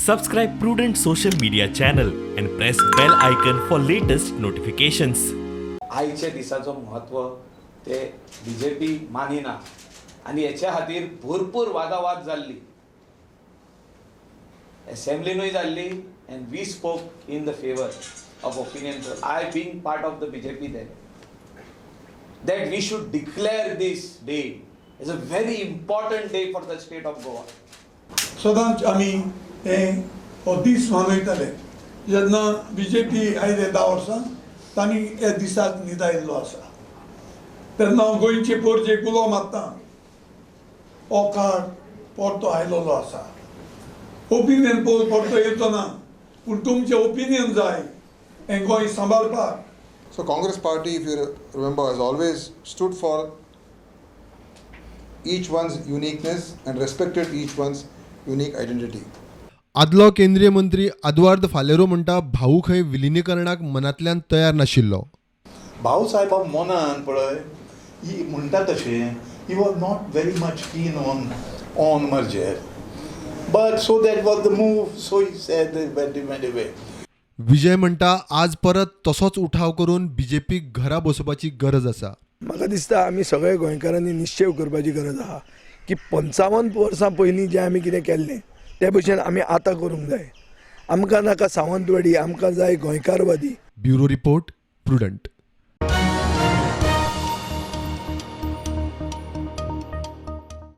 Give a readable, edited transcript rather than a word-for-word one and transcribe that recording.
Subscribe Prudent social media channel and press bell icon for latest notifications. आयच्या दिसाचो म्हत्व ते बीजेपी मानिना आनी हेच्या खातीर भरपूर वादावाद जाल्ली, एसेंब्लीनूय जाल्ली, and we spoke in the favour of opinion. I being part of the BJP, that we should declare this day as a very important day for the state of Goa. सदांच आमी हें हो दीस मनयताले. जेन्ना बीजेपी आयले 10 वर्सां, तांणी ह्या दिसाक निदायिल्लो आसा. तेन्ना हांव गोंयचे पोरजेक उलो मारता, हो काळ परतो आयलोलो आसा. ओपिनियन पोल परतो येवचो ना, पूण तुमचें ओपिनियन जाय हें गोंय सांबाळपाक. So Congress Party, if you remember, has always stood for each one's uniqueness and respected each one's unique identity. आदलो केंद्रीय मंत्री आदवार्द फालेरो म्हणटा, भाऊ खंय विलिनीकरणाक मनांतल्यान तयार नाशिल्लो. भाऊ साहेबा मनान पळय ही म्हणटा तशें, he was not very much keen on merger, but so that was the move, so he said, went away. Vijay म्हणटा, आज परत तसोच उठाव करून बीजेपीक घरा बसोवपाची गरज आसा. म्हाका दिसता, आमी सगळे गोंयकारांनी निश्चेव करपाची गरज आहा की 55 वर्सां पयलीं जें आमी कितें केल्लें, ते भशेन आमी आतां करूंक जाय. आमकां नाका सावंतवाडी, आमकां जाय गोंयकारवादी. Bureau report, Prudent.